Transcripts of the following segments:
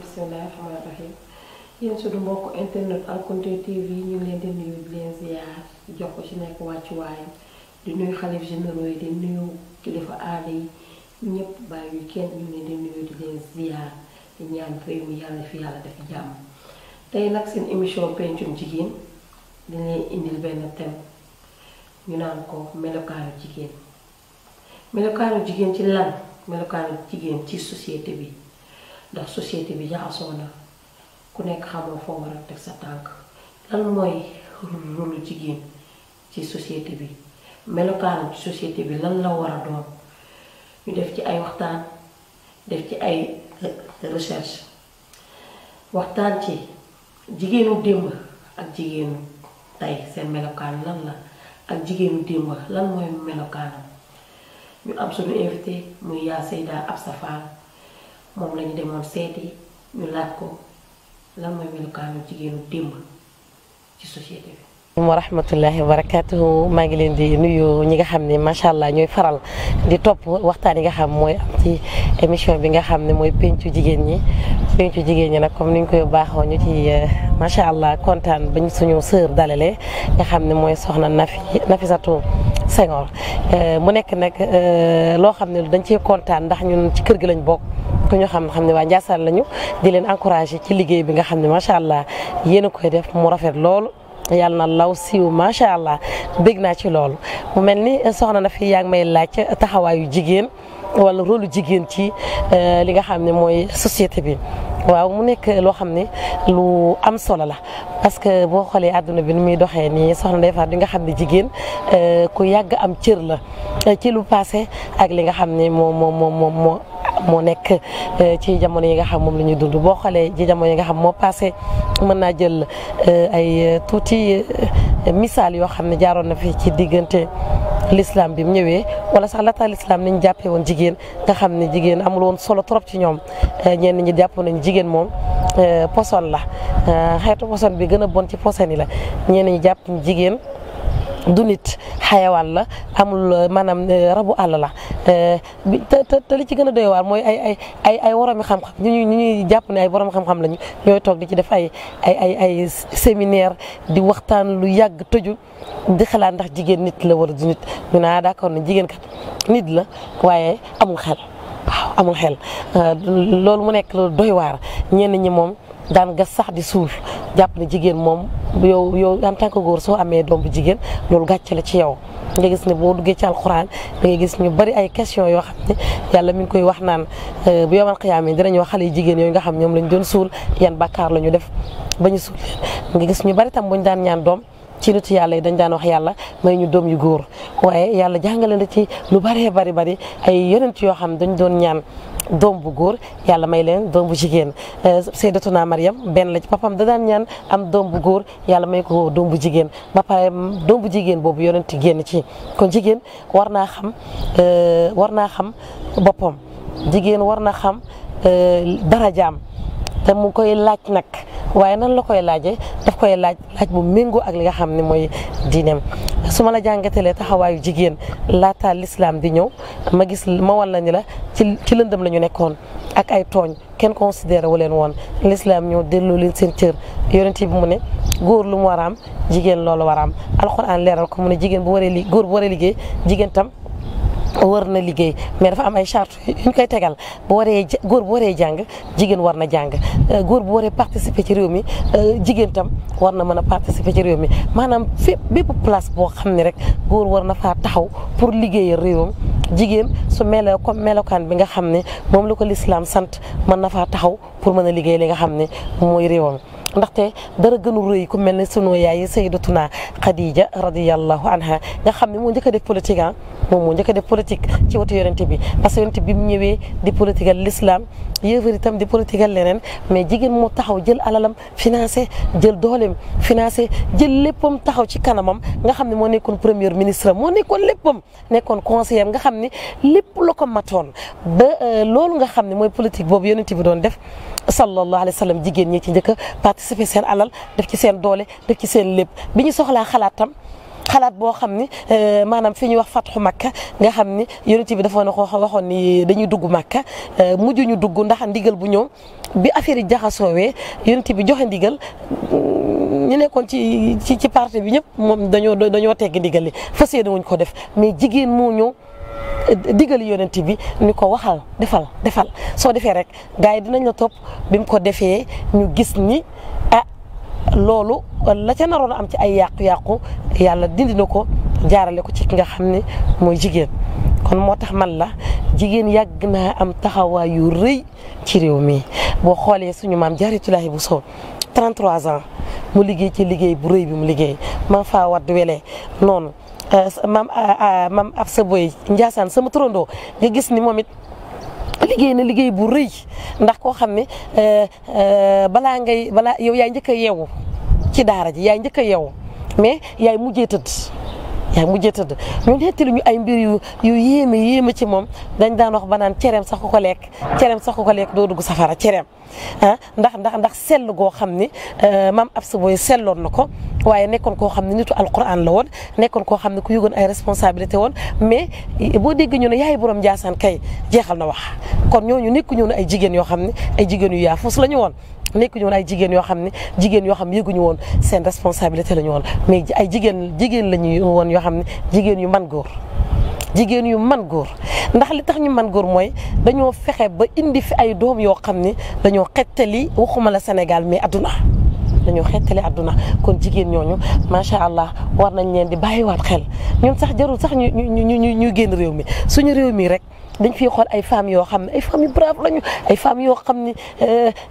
bismillaahi rahmaani rahiim yéen suñu mbokk internet Alkounté TV ñu ngi leen di nuyu di leen ziar jox ko ci nekk wàccuwaayam di nuyu xalif généraux yi di nuyu kilifa aada yi ñëpp bàyyi kenn ñu ngi leen di nuyu di leen ziar di ñaan réew mi yàlla fi yàlla def jàmm. tey nag seen émission pencum jigéen dañ leen indil benn thème ñu naan ko melokaanu jigéen. melokaanu jigéen ci lan melokaanu jigéen ci société bi. ndax société bi jaxasoo na ku nekk xamoo foo war a teg sa tànk lan mooy rôlu jigéen ci société bi melokaanam ci société bi lan la war a doon ñu def ci ay waxtaan def ci ay recherche waxtaan ci jigéenu démb ak jigéenu tey seen melokaan lan la ak jigéenu démb lan mooy melokaanam ñu am suñu invité muy yaa Seyda Absa Fall moom lañu demoon seeti ñu laaj ko lan mooy melukaanu jigéenu démb ci société bi. wa rahmatullahi wa barakatuhu maa ngi leen di nuyu ñi nga xam ne macha allah ñooy faral di topp waxtaan yi nga xam mooy am ci émission bi nga xam ne mooy pencu jigéen ñi. pencu jigéen ñi nag comme ni ñu koy baaxoo ñu ci macha allah kontaan bañ suñu sœur dalale nga xam ne mooy soxna Nafisatu Senghor mu nekk nag loo xam ne dañ cee kontaan ndax ñun ci kër gi lañ bokk. ku ñu xam ne waa Ndiassane lañu di leen encouragé ci liggéey bi nga xam ne macha allah yéen a koy def mu rafet loolu yàlla na law siiw macha allah bég naa ci loolu. mu mel ni soxna na fi yaa ngi may laaj taxawaayu jigéen wala rôle jigéen ci li nga xam ne mooy société bi. waaw mu nekk loo xam ne lu am solo la parce que boo xoolee àdduna bi ni muy doxee nii soxna Ndeye Fatou di nga xam ne jigéen ku yàgg am cër la ci lu passé ak li nga xam ne moo nekk ci jamono yi nga xam moom la ñuy dund boo xoolee ci jamono yi nga xam moo passé mën naa jël ay tuuti misaal yoo xam ne jaaroon na fi ci diggante l'islam bi mu ñëwee wala sax laata l'islam nañ jàppee woon jigéen nga xam ne jigéen amul woon solo trop ci ñoom ñenn ñi jàpp nañ jigéen moom poson la xeetu poson bi gën a bon ci poson yi la ñenn ñi jàpp jigéen du nit xayawaan la amul maanaam rabu àll la te li ci gën a doy waar mooy ay woromi xam-xam ñu ñuy jàpp ne ay borom xam-xam lañu ñooy toog di ci def ay séminaire di waxtaan lu yàgg tëju di xalaat ndax jigéen nit la wala du nit ñu naa d'accord na jigéen kat nit la waaye amul xel waaw amul xel loolu mu nekk lu doy waar ñenn ñi moom daan gas sax di suul jàpp ne jigéen moom yow en tant que góor soo amee doom bu jigéen loolu gàcce la ci yow nga gis ne boo duggee ci alxuraan da ngay gis ñu bari ay question yoo xam ne yàlla mi ngi koy wax naan bu yowmal xiyaama yi dinañ wax xale yu jigéen yooyu nga xam ñoom lañ doon suul yan bàkkaar la ñu def ba ñu suul nga gis ñu bari tam buñ daan ñaan doom ci nitu yàlla yi dañ daan wax yàlla may ñu doom yu góor waaye yàlla jàngale na ci lu bari bari ay yonent yoo xam dañ doon ñaan doom bu góor yàlla may leen doom bu jigéen Sayyidatuna Maryam benn la ci papam da daan ñaan am doom bu góor yàlla may ko doom bu jigéen ba pare doom bu jigéen boobu yonent génn ci kon jigéen war naa xam boppam jigéen war na xam darajaam te mu koy laaj nag waaye nan la koy laajee daf koy laaj bu méngoo ak li nga xam ne mooy diineem su ma la jàngatalee taxawaayu jigéen laata l'islam di ñëw ma gis ma wan la ni la ci lëndëm la ñu nekkoon ak ay tooñ kenn considéré wu leen woon l'islam ñëw delloo leen seen cër yonent bi mu ne góor lu mu war a am jigéen loolu war a am alxuraan leeral ko mu ne jigéen bu waree góor bu waree liggéey jigéen tam war na liggéey mais dafa am ay charte yu ñu koy tegal góor bu waree jàng jigéen war na jàng góor bu waree participer ci réew mi jigéen tam war na mën a participer ci réew mi maanaam bépp place boo xam ne rek góor war na faa taxaw pour liggéeyal réewam jigéen su comme melokaan bi nga xam ne moom la ko l'islam sant mën na faa taxaw pour mën a liggéey li nga xam ne mooy réewam. ndaxte dara gënu rëy ku mel ne sunu yaay Sayyidatuna Khadija radiyallahu anha nga xam ne moo njëkk a def politique moom moo njëkk a def politique ci wetu yonent bi parce que yonent bi mu ñëwee di politique al l'islam yéefar itam di politique al leneen mais jigéen moo taxaw jël alalam financé jël dooleem financé jël léppam taxaw ci kanamam nga xam ne moo nekkoon premier ministre moo nekkoon léppam nekkoon conseiller nga xam ne lépp la ko matoon ba loolu nga xam ne mooy politique boobu yonent bi doon def sallallahu alayhi wa sallam jigéen ñi ci njëkk a participer seen alal def ci seen doole def ci seen lépp bi ñu soxlaa xalaatam xalaat boo xam ni maanaam fi ñuy wax fatxu Makka nga xam ni yonent bi dafa waxoon ni dañuy dugg Makka mujj ñu dugg ndax ndigal bu ñëw bi affaire yi jaxasoowee yonent bi joxe ndigal ñu nekkoon ci parti bi ñëpp moom dañoo tegg ndigal li fas yéene wuñ ko def mais jigéen moo ñëw digal yonent bi ni ko waxal defal soo defee rek gars yi dinañ la topp bi mu ko defee ñu gis ni loolu la ca naroon a am ci ay yàqu-yàqu yàlla dindi na ko jaarale ko ci ki nga xam ne mooy jigéen kon moo tax man la jigéen yàgg naa am taxawaay yu rëy ci réew mi boo xoolee suñu maam Jaaratulaahi Buso 33 ans mu liggéey ci liggéey bu rëy bi mu liggéey maam faa wadd welee noonu maam Absa Boy Njaasaan sama turandoo nga gis ni moom it liggéey na liggéey bu rëy ndax koo xam ne balaa yow yaay njëkk a yeewu ci daara ji yaay njëkk a yeewu mais yaay mujjee tëdd ñu nettali ñu ay mbir yu yéeme ci moom dañ daan wax ba naan cereem sax ku ko lekk doo dugg safara cereem ndax sell goo xam ni maam Absa Boy selloon na ko waaye nekkoon koo xam ne nitu alquran la woon nekkoon koo xam ne ku yëgoon ay responsabilité woon mais boo dégg ñu ne yaay borom Njaasaan kay jeexal na wax kon ñooñu nekku ñu ne ay jigéen yoo xam ne ay jigéen yu yaafus la ñu woon nekku ñu woon ay jigéen yoo xam ne yëguñu woon seen responsabilité la ñu woon mais ay jigéen la ñu woon yoo xam ne jigéen yu man góor ndax li tax ñu man góor mooy dañoo fexe ba indi fi ay doom yoo xam ne dañoo xettali waxuma la Sénégal mais adduna kon jigéen ñooñu macha allah war nañ leen di bàyyiwaat xel ñun sax jarul sax ñu génn réew mi suñu réew mi rek dañ fiy xool ay femmes yoo xam ne ay femmes yu brave lañu ay femmes yoo xam ne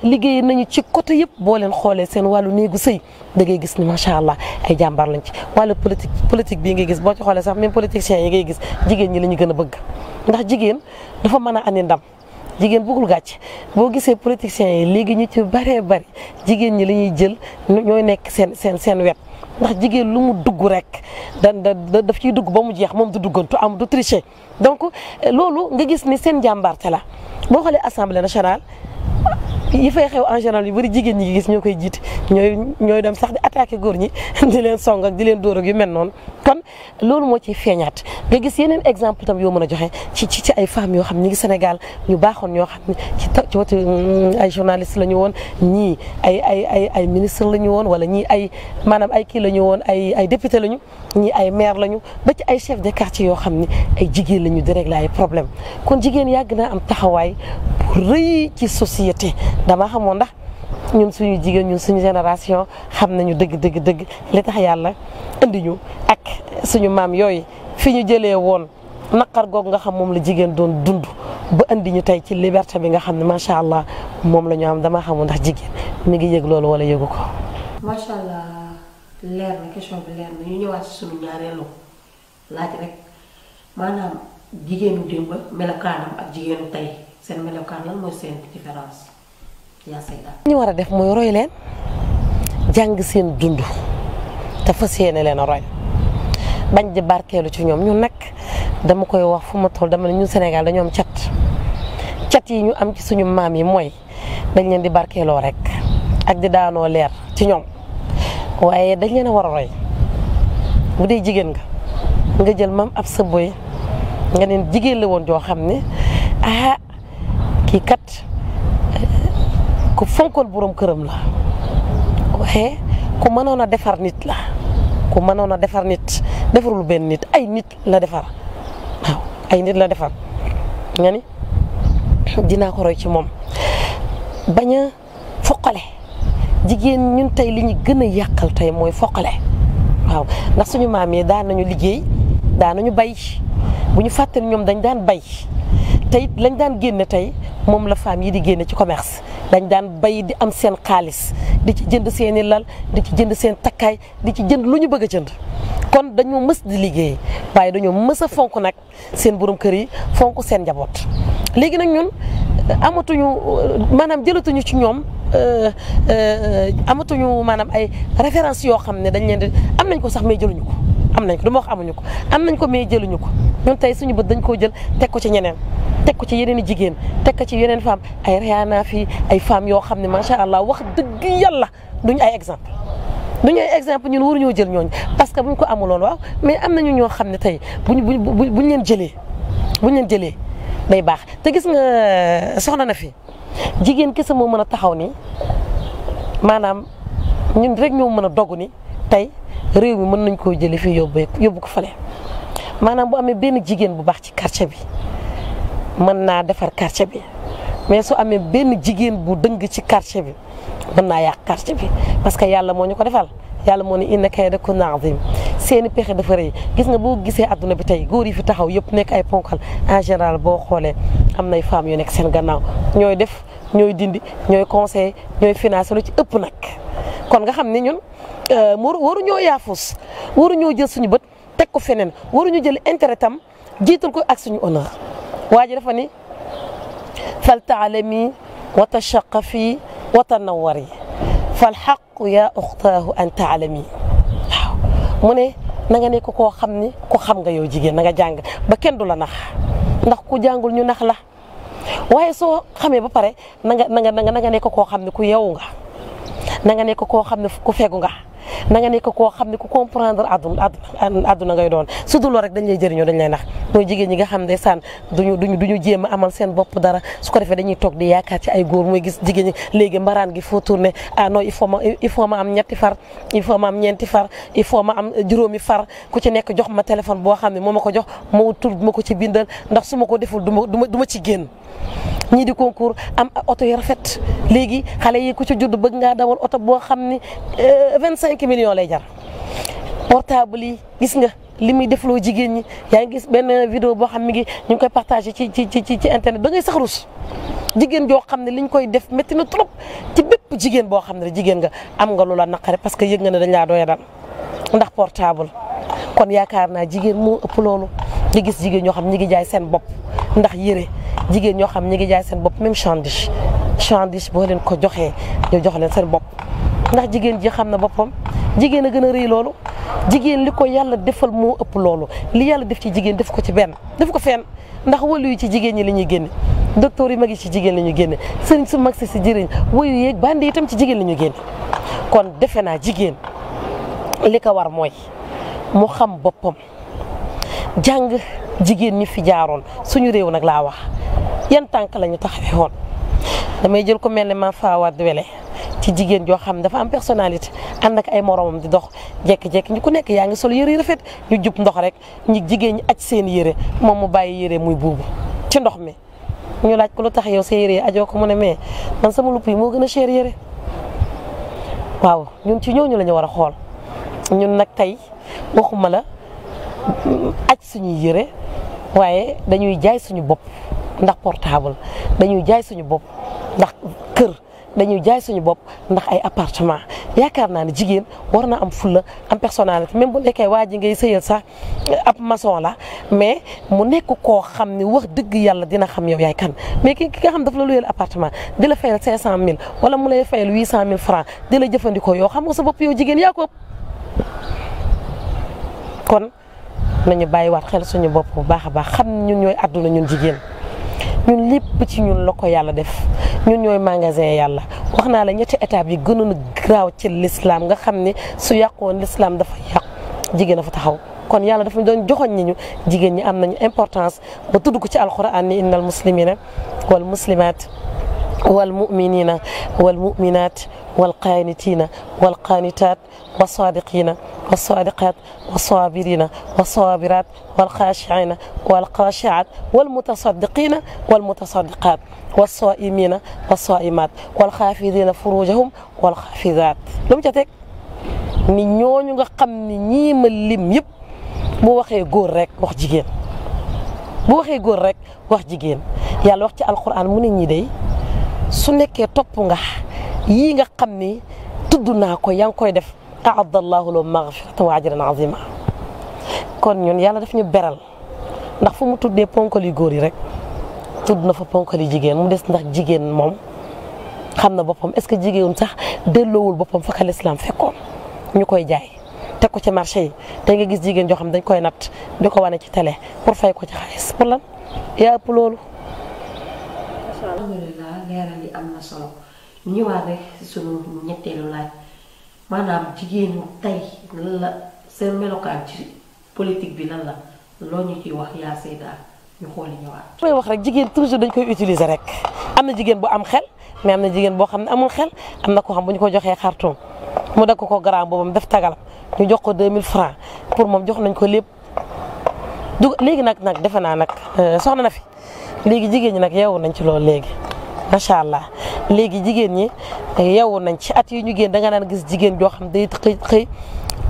liggéey nañu ci côté yëpp boo leen xoolee seen wàllu néegu sëy da ngay gis ni macha allah ay jàmbaar lañ ci wàllu politique bii ngay gis boo ci xoolee sax même politiciens yi ngay gis jigéen ñi la ñu gën a bëgg ndax jigéen dafa mën a andi ndam jigéen bëggul gàcc boo gisee politiciens yi léegi ñu ci bëree bëri jigéen ñi la ñuy jël ñooy nekk seen wet ndax jigéen lu mu dugg rek daf ciy dugg ba mu jeex moom du duggantu am du tricher donc loolu nga gis ni seen jàmbaarte la boo xoolee assemblée nationale yi fay xew en général yu bëri jigéen ñi gis ñoo koy jiite ñooy dem sax di attaqué góor ñi di leen song ak di leen dóor ak yu mel noonu kon loolu moo ciy feeñaat nga gis yeneen exemple tam yoo mën a joxe ci ay femmes yoo xam ne ñi ngi Sénégal ñu baaxoon ñoo xam ne ci wati ay journaliste la ñu woon ñii ay ministre la ñu woon wala ñii maanaam ay kii la ñu woon ay député la ñu ñii ay maire la ñu ba ci ay chef de quartier yoo xam ne ay jigéen la ñu di régler ay problème kon jigéen yàgg naa am taxawaay bu rëy ci société dama xamoon ndax ñun suñu jigéen ñun suñu génération xam nañu dëgg li tax yàlla indi ñu ak suñu maam yooyu fi ñu jëlee woon naqar googu nga xam moom la jigéen doon dund ba indi ñu tey ci liberté bi nga xam ne macha allah moom la ñu am dama xamul ndax jigéen mi ngi yëg loolu wala yëgu ko. macha allah leer na question bi leer na ñu ñëwaat ci suñu ñaareelu laaj rek maanaam jigéenu démb melokaanam ak jigéenu tey seen melokaan lan mooy seen différence. li ñu war a def mooy roy leen jàng seen dund te fas yéene leen a roy bañ di barkeelu ci ñoom ñun nag dama koy wax fu ma toll dama ne ñun Sénégal dañoo am cat yi ñu am ci suñu maam yi mooy dañ leen di barkeeloo rek ak di daanoo leer ci ñoom waaye dañ leen a war a roy bu dee jigéen nga jël maam Absa Boy nga neen jigéen la woon joo xam ne kii kat ku fonkoon borom këram la waaye ku mënoon a defar nit la defarul benn nit ay nit la defar waaw ay nit la defar nga ni dinaa ko roy ci moom bañ a foqale jigéen ñun tey li ñu gën a yàqal tey mooy foqale waaw ndax suñu maam yi daan nañu liggéey daan nañu bay bu ñu fàttali ñoom dañ daan bay tey lañ daan génne tey moom la femme yi di génne ci commerce dañ daan bay di am seen xaalis di ci jënd seeni lal di ci jënd seen takkaay di ci jënd lu ñu bëgg a jënd kon dañoo mës di liggéey waaye dañoo mës a fonk nag seen borom kër yi fonk seen njaboot léegi nag ñun amatuñu maanaam jëlatuñu ci ñoom amatuñu maanaam ay référence yoo xam ne dañ leen di am nañ ko sax mais jëluñu ko am nañ ko du ma wax amuñu ko am nañ ko mais jëluñu ko ñun tey suñu bët dañ koo jël teg ko ci ñeneen teg ko ci yeneen i jigéen teg ko ci yeneen femme ay Rihanna fii ay femmes yoo xam ne macha allah wax dëgg yàlla duñu ay exemple du ñooy exemple ñun waruñoo jël ñooñu parce que buñ ko amuloon waaw mais am nañu ñoo xam ne tey buñ leen jëlee day baax te gis nga soxna na fi jigéen kese moo mën a taxaw ni maanaam ñun rek ñoo mën a dogu ni tey réew mi mën nañ koo jëlee fii yóbbu ko fale maanaam bu amee benn jigéen bu baax ci quartier bi mën naa defar quartier bi mais su amee benn jigéen bu dëng ci quartier bi mën naa yàq quartier bi parce que yàlla moo ñu ko defal yàlla moo ne inna kaydakunna azim seeni pexe dafa rëy gis nga boo gisee adduna bi tey góor yi fi taxaw yëpp nekk ay ponkal en général boo xoolee am nay femmes yu nekk seen gannaaw ñooy def ñooy dindi ñooy conseil ñooy financé lu ci ëpp nag kon nga xam ne ñun waruñoo yaafus waruñoo jël suñu bët teg ko feneen waruñu jël intérêt tam jiital ko ak suñu honneur waa ji dafa ni fal taalami wa tashaqafi wa tanawari fal xaqu yaa uxtaahu an taalami waaw mu ne na nga nekk koo xam ni ku xam nga yow jigéen na nga jàng ba kenn du la nax ndax ku jàngul ñu nax la waaye soo xamee ba pare na nga nekk koo xam ne ku yeewu nga na nga nekk koo xam ne ku fegu nga na nga nekk koo xam ne ku comprendre àdduna ngay doon su dul rek dañ lay jëriñoo dañ lay nax mooy jigéen ñi nga xam ne saan duñu jéem a amal seen bopp dara su ko defee dañuy toog di yaakaar ci ay góor mooy gis jigéen ñi léegi mbaraan gi foo tourné ah non il faut ma am ñetti far il faut ma am ñeenti far il faut ma am juróomi far ku ci nekk jox ma téléphone boo xam ne moo ma ko jox moo tur ma ko ci bindal ndax su ma ko deful du ma ci génn ñii di concours am oto yu rafet léegi xale yi ku ci judd bëgg ngaa dawal oto boo xam ni 25 millions lay jar portable yi gis nga li muy defloo jigéen ñi yaa ngi gis benn vidéo boo xam mi ngi ñu ngi koy partagé ci internet da ngay sax rus jigéen joo xam ne liñ koy def métti na trop ci bépp jigéen boo xam ne jigéen nga am nga lu la naqare parce que yëg nga ne dañ laa doya dal ndax portable kon yaakaar naa jigéen moo ëpp loolu di gis jigéen ñoo xam ñi ngi jaay seen bopp ndax yére jigéen ñoo xam ñi ngi jaay seen bopp même chandise boo leen ko joxee ñu jox leen seen bopp ndax jigéen ji xam na boppam jigéen a gën a rëy loolu jigéen li ko yàlla defal moo ëpp loolu li yàlla def ci jigéen def ko ci benn def ko fenn ndax walu yi ci jigéen ñi la ñuy génne docteur yi mag yi ci jigéen la ñuy génne sëriñ su mag si jëriñ wayu yeeg bandi itam ci jigéen la ñuy génne kon defe naa jigéen li ko war mooy mu xam boppam jàng jigéen ñi fi jaaroon suñu réew nag laa wax yan tànk la ñu taxawee woon damay jël ko mel ne ma Fawad Wele ci jigéen joo xam dafa am personnalité ànd ak ay moromam di dox jékki-jékki ñu ku nekk yaa ngi sol yëre yu rafet ñu jub ndox rek ñi jigéen ñi aj seen yëre moom mu bàyyi yëre muy buubu ci ndox mi ñu laaj ko lu tax yow sa yëre yi ajoo ko mu ne mais man sama lupp yi moo gën a cher yëre waaw ñun ci ñooñu la ñu war a xool ñun nag tey waxuma la aj suñuy yëre waaye dañuy jaay suñu bopp ndax portable dañuy jaay suñu bopp ndax kër dañuy jaay suñu bopp ndax ay appartement yaakaar naa ne jigéen war na am fulla am personnalité même bu nekkee waa ji ngay sëyal sax ab maçon la mais mu nekk koo xam ne wax dëgg yàlla dina xam yow yaay kan mais ki nga xam dafa la luyeel appartement di la fayal 500000 wala mu lay fayal 800000 francs di la jëfandikoo yow xam nga sa bopp yow jigéen yaa ko kon nañu bàyyiwaat xel suñu bopp bu baax a baax xam ñun ñooy àdduna ñun jigéen ñun lépp ci ñun la ko yàlla def ñun ñooy magasin yàlla wax naa la ñetti étape yi gënoon a graaw ci l'islam nga xam ne su yàqoon l'islam dafa yàq jigéen a fa taxaw kon yàlla dafa doon joxoñ ñi ñu jigéen ñi am nañu importance ba tudd ko ci alquran ni innal muslimina wal muslimat wal muminina wal muminat wal qanitina wal qanitat والصادقين والصادقات والصابرين والصابرات والخاشعين والخاشعات والمتصدقين والمتصدقات والصائمين والصائمات والخافضين فروجهم والخافضات لم تتك ni ñooñu nga xam ni ñii ma lim yëpp bu waxee góor rek wax jigéen bu waxee góor rek wax jigéen yàlla wax ci alquran mu ne ñi day su nekkee topp nga yii nga xam ni tudd naa ko yaa ngi koy def a'addallahu lahum maghfiratan wa ajran azima kon ñun yàlla daf ñu beral ndax fu mu tuddee ponkal yu góor yi rek tudd na fa ponkal yu jigéen mu des ndax jigéen moom xam na boppam est-ce que jigéen sax delloowul boppam fa ka l'islam fekkoon ñu koy jaay teg ko ci marché yi te nga gis jigéen joo xam dañ koy natt di ko wane ci télé pour fay ko ci xaalis pour lan yaa ëpp loolu. alhamdulilah leeral yi am na solo ñëwaat rek ci sunu ñetteelu laaj maanaam jigéenu tey lan la seen melokaan ci politique bi lan la loo ñu ciy wax yaa Seyda ñu xooli ñëwaat. may wax rek jigéen toujours dañ koy utiliser rek am na jigéen bu am xel mais am na jigéen boo xam ne amul xel am na ko xam bu ñu ko joxee xartum mu dagg ko garaam boobam def tagalam ñu jox ko 2000 francs pour moom jox nañ ko lépp léegi nag defe naa nag soxna na fi léegi jigéen ñi nag yeewu nañ ci loolu léegi macha allah léegi jigéen ñi yeewu nañ ci at yi ñu génn da nga naan gis jigéen joo xam day xëy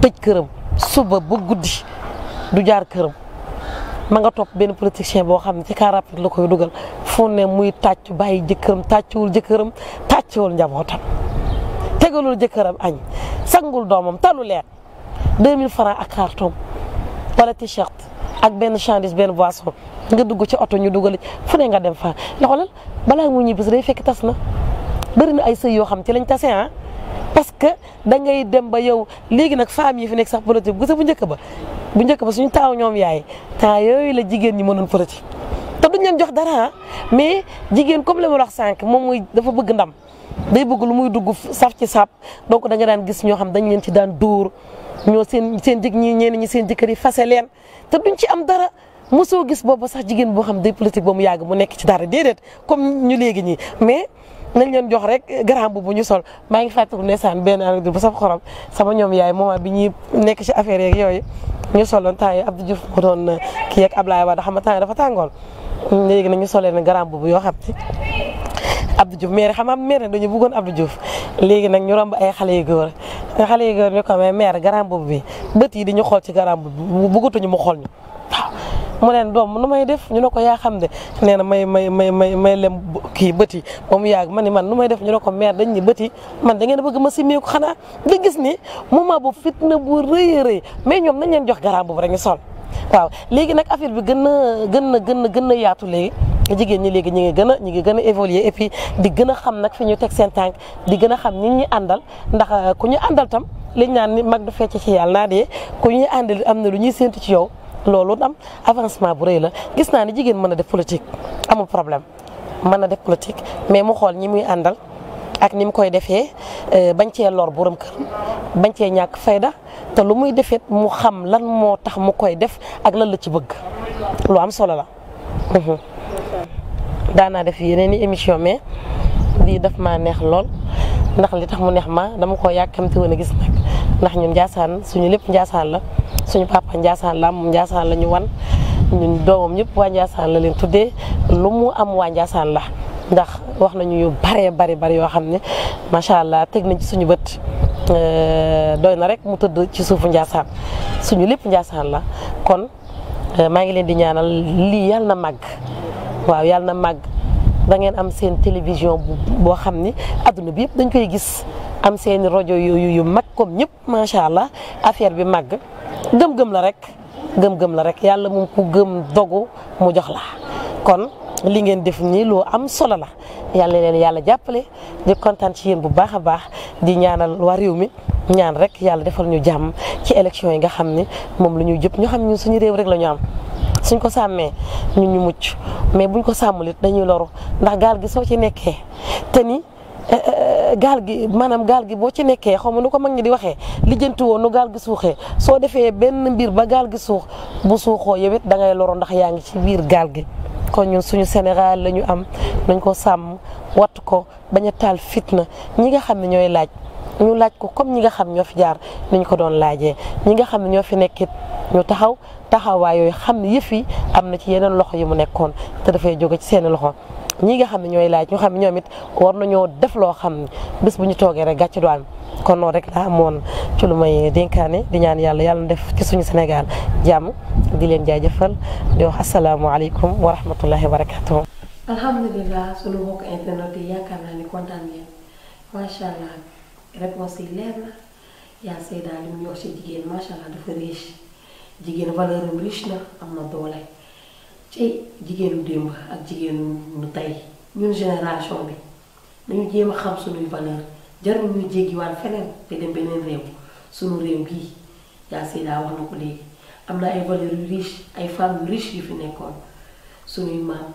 tëj këram suba ba guddi du jaar këram ma nga topp benn politicien boo xam ne ci car rapide la koy dugal fu ne muy tàcc bàyyi jëkkëram tàccuwul njabootam tegalul jëkkëram añ sangul doomam talu leen 2000 francs ak carton wala t-shirt ak benn chandise benn boisson nga dugg ci oto ñu dugal fu ne nga dem fa la xoolal balaa mu ñibbisi day fekk tas na bëri na ay sëy yoo xam ci lañ tase parce que da ngay dem ba yow léegi nag femmes yi fi nekk sax politique bu njëkk ba suñu taaw ñoom yaay temps yooyu la jigéen ñi mënoon politique te duñ leen jox dara mais jigéen comme li ma wax sànq moom mooy dafa bëgg ndam day bëgg lu muy dugg saf ci sap donc da nga daan gis ñoo xam dañ leen ci daan dóor ñoo seen jëg ñi ñenn ñi seen jëkkër yi fase leen te duñ ci am dara mosoo gis boobu sax jigéen boo xam day politique ba mu yàgg mu nekk ci dara déedéet comme ñu léegi ñi mais nañ leen jox rek grand bu ñu sol maa ngi fàttaliku ndeysaan benn anecdote bu saf xorom sama ñoom yaay moment bi ñuy nekk ci affaire yeeg yooyu ñu soloon temps yi Abdou Diouf mu doon kii ak Ablaye Wade xam nga temps yi dafa tàngoon léegi nag ñu solee ne grand bu yoo xam ci Abdou Diouf maire xam nga maire dañu bëggoon Abdou Diouf léegi nag ñu romb ay xale yu góor ñu ko mais maire grand boobu bi bët yi di ñu xool ci grand boobu bëggatuñu mu xool ñu waaw mu leen doom nu may def ñu ne ko yaa xam de nee na may lem kii bët yi ba mu yàgg man nu may def ñu ne ko maire dañ ni bët yi man da ngeen bëgg ma simmeeku xanaa nga gis ni moment boobu fitna bu rëy a rëy mais ñoom nañ leen jox grand boobu rek ñu sol waaw léegi nag affaire bi gën a yaatu léegi jigéen ñi léegi ñi ngi gën a évoluer et puis di gën a xam nag fi ñu teg seen tànk di gën a xam ñi ñi àndal ndax ku ñu àndal tam liñ naan ni mag du fecc ci yàlla naa dee ku ñu àndal am na lu ñuy séentu ci yow loolu am avancement bu rëy la gis naa ni jigéen mën a def politique amul problème mën na def politique mais mu xool ñi muy àndal ak ni mu koy defee bañ cee lor borom kër bañ cee ñàkk fayda te lu muy defet mu xam lan moo tax mu koy def ak lan la ci bëgg lu am solo la. daanaa def yeneen i émission mais lii daf maa neex lool ndax li tax mu neex ma dama ko yàkkamti woon a gis nag ndax ñun Ndiassane suñu lépp Ndiassane la suñu papa Ndiassane la moom Ndiassane la ñu wan ñun doomam ñëpp waa Ndiassane la leen tuddee lu mu am waa Ndiassane la ndax wax nañu yu bari yoo xam ne macha allah teg nañ ci suñu bët doy na rek mu tëdd ci suufu Ndiassane suñu lépp Ndiassane la kon maa ngi leen di ñaanal lii yàlla na màgg waaw yàlla na màgg da ngeen am seen télévision boo xam ni adduna bi yëpp dañ koy gis am seen rajo yu mag comme ñëpp macha allah affaire bi màgg gëm-gëm la rek yàlla moom ku gëm dogu mu jox la kon li ngeen def nii lu am solo la yàlla leen yàlla jàppale di kontaan ci yéen bu baax a baax di ñaanal waa réew mi ñaan rek yàlla defal ñu jàmm ci élection yi nga xam ni moom la ñuy jëpp ñu xam ñun suñu réew rek la ñu am suñ ko sàmmee ñun ñu mucc mais buñ ko sàmmul it dañuy loru ndax gaal gi soo ci nekkee te ni gaal gi boo ci nekkee xaw ma nu ko mag ñi di waxee lijjanti woon nu gaal gi suuxee soo defee benn mbir ba gaal gi suux bu suuxoo yow it da ngay loru ndax yaa ngi ci biir gaal gi kon ñun suñu Sénégal la ñu am nañ ko sàmm wattu ko bañ a taal fitna ñi nga xam ne ñooy laaj ñu laaj ko comme ñi nga xam ñoo fi jaar ni ñu ko doon laajee ñi nga xam ne ñoo fi nekkit ñu taxawaay yooyu xam ne yëf yi am na ci yeneen loxo yi mu nekkoon te dafay jóge ci seen loxo ñi nga xam ne ñooy laaj ñu xam ne ñoom it war nañoo def loo xam ne bés bu ñu toogee rek gàcce du am kon noonu rek laa amoon ci lu may dénkaane di ñaan yàlla def ci suñu Sénégal jàmm di leen jaajëfal di wax asalaamaaleykum wa rahmatullahi wa barakatuh. alhamdulilah sunu mbokk internet yi yaakaar naa ni kontaan ngeen macha allah réponse yi leer na yaa Seyda li mu wax ci jigéen macha allah dafa riche jigéen valeur am riche na am na doole ci jigéenu démb ak jigéenu nu tey ñun génération bi nañu jéem a xam sunuy valeur jarul ñuy jéggiwaat feneen te dem beneen réew sunu réew gii yaa Seyda wax na ko léegi am na ay valeur yu riche ay femmes yu riche yu fi nekkoon sunuy maam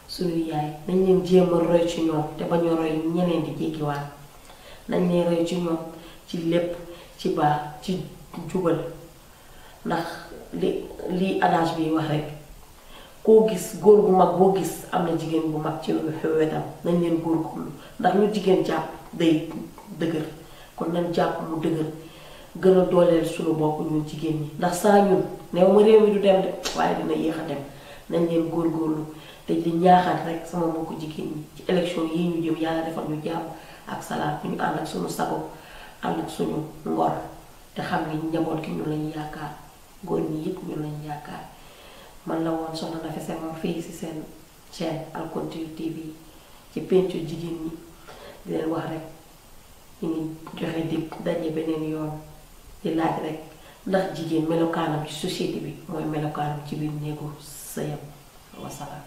sunuy yaay nañ leen jéem a roy ci ñoom te bañ a roy ñeneen di jéggiwaat nañ leen roy ci ñoom ci lépp ci baax ci jubal ndax li adage bi wax rek koo gis góor gu mag boo gis am na jigéen bu mag ci wetam nañ leen góorgóorlu ndax ñu jigéen jàpp day dëgër kon nañ jàpp mu dëgër gën a dooleel suñu bopp ñun jigéen ñi ndax saa ñun neew ma réew mi du dem de waaye dina yéex a dem nañ leen góorgóorlu te di ñaaxaat rek sama mbokku jigéen ñi ci élection yi ñu jëm yàlla defal ñu jàmm ak salaam ñu ànd ak suñu sago ànd ak suñu ngor te xam ni njaboot gi ñu lañ yaakaar góor ñi it ñu lañ yaakaar man la woon soxna Nafi Senghor fii ci seen chaîne Alconti TV ci pencu jigéen ñi di leen wax rek ñu ngi joxe dig daje beneen yoon di laaj rek ndax jigéen melokaanam ci société bi mooy melokaanam ci biir néegu sëyam wasalaam